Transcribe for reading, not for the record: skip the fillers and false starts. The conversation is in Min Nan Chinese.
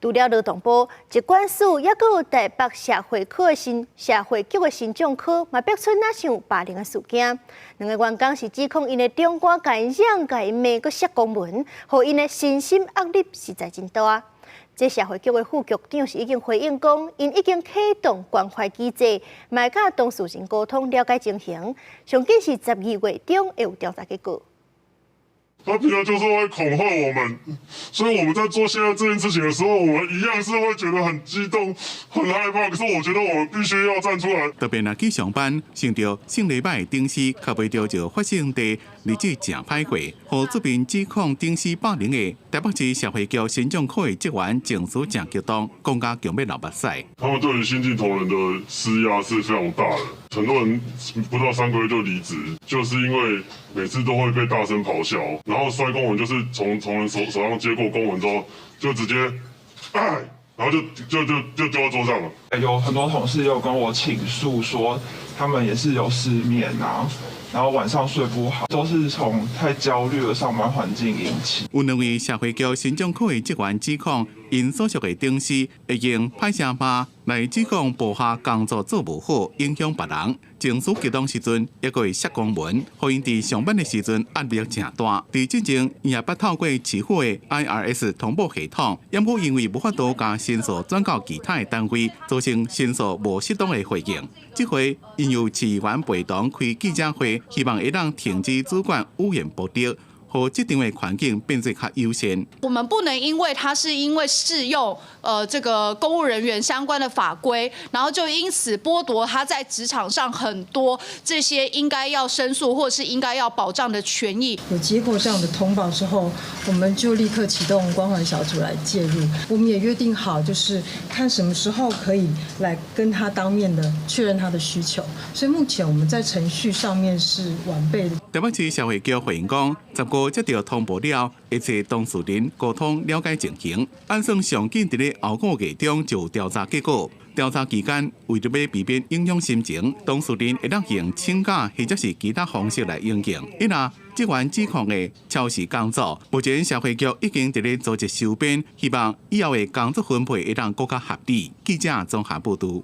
除了勞動部、疾管署，抑閣有台北社會科的新社會局的身障科，嘛逼出若像霸凌的事件。兩個員工是指控𪜶的長官共𪜶嚷、共𪜶罵、閣寫公文，予𪜶的身心壓力實在真大。這社會局的副局長是已經回應講，𪜶已經啟動關懷機制，嘛會佮當事人溝通了解情形。上緊是12月中會有調查結果。他平常就是會恐嚇我們，所以我們在做現在這件事情的時候，我們一樣是會覺得很激動、很害怕。可是我覺得我們必須要站出來。特別若去上班，想著上禮拜頂司較袂著就發生佇日子誠歹過，予這邊指控頂司霸凌的台北市社會局身障科的職員情緒誠激動，講甲強欲流目屎。他們對於新進同仁的施壓是非常大的，很多人不到3個月就離職，就是因為每次都會被大聲咆哮，然後摔公文，就是從同仁手上接過公文之後，就直接，哎，然後就丟到桌上了。有很多同事有跟我傾訴說，他們也是有失眠啊，然後晚上睡不好，都是從太焦慮的上班環境引起。有兩位社會局身障科的職員指控，𪜶所屬的頂司會用歹聲話來指控部下工作做無好，影響別人。情緒激動時陣，抑閣會寫公文，予𪜶佇上班的時陣壓力誠大。佇進前，𪜶也捌透過市府的 IRS 通報系統，毋過因為無法度共申訴轉到其他的單位，造成申訴無適當的回應。這回𪜶由市議員陪同開記者會，希望會當停止主管語言暴力，予職場的環境變做較友善。我們不能因為他是因為適用這個公務人員相關的法規，然後就因此剝奪他在職場上很多這些應該要申訴或是應該要保障的權益。有接過這樣的通報之後，我們就立刻啟動關懷小組來介入。我們也約定好，就是看什麼時候可以來跟他當面的確認他的需求。所以目前我們在程序上面是完備的。台北市社會局回應講，10號接到通報了，會揣當事人溝通了解情形。按算上緊佇咧後個月中就有調查結果。調查期間，為著欲避免影響心情，當事人會當用請假或者是其他方式來應應。伊若職員指控的超時工作，目前社會局已經佇咧組織修編，希望以後的工作分配會當閣較合理。記者綜合報導。